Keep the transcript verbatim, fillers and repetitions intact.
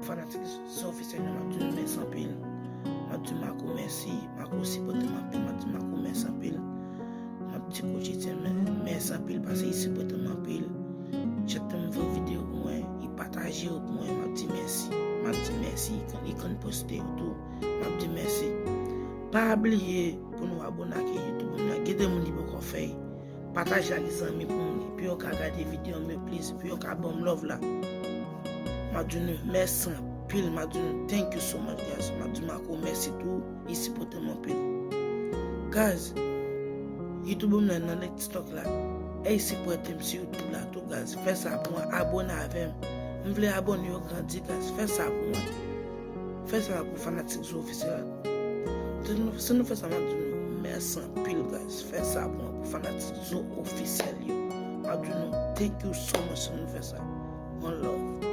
Fanatik Zo Ofisyèl yo, m ap di nou mèsi anpil. M ap di Marco mèsi. Marco sipòte m anpil. M ap di Marco mèsi anpil. M ap di Coach Etienne mè- mèsi anpil paske li sipòte m anpil. Chak tan m voye videyo pou mwen, li pataje yo pou mwen. M ap di mèsi. M ap di mèsi. Li konn, li konn poste yo tou. M ap di mèsi. Pa bliye pou nou abòne ak YouTube nou an. Gen de moun ki poko fè l. Pataje ak zanmi pou moun, pou yo ka gade videyo m yo plis, pou yo ka ban m love la. M ap di nou mèsi anpil, m ap di nou thank you so much, guys. M ap di Marco mèsi tou, li sipòte m anpil. Guys, YouTube m nan, nan TikTok la, e sipòte m sou YouTube la tou, guys. Fè sa pou mwen, abòne avè m. M vle abòne yo grandi, guys. Fè sa pou mwen. Fè sa pou fanatik Zo Ofisyèl. Si nou, si nou fè sa, m ap di nou mèsi anpil, guys. Fè sa pou mwen, pou fanatik Zo Ofisyèl yo. M ap di nou thank you so much si nou fè sa. One love.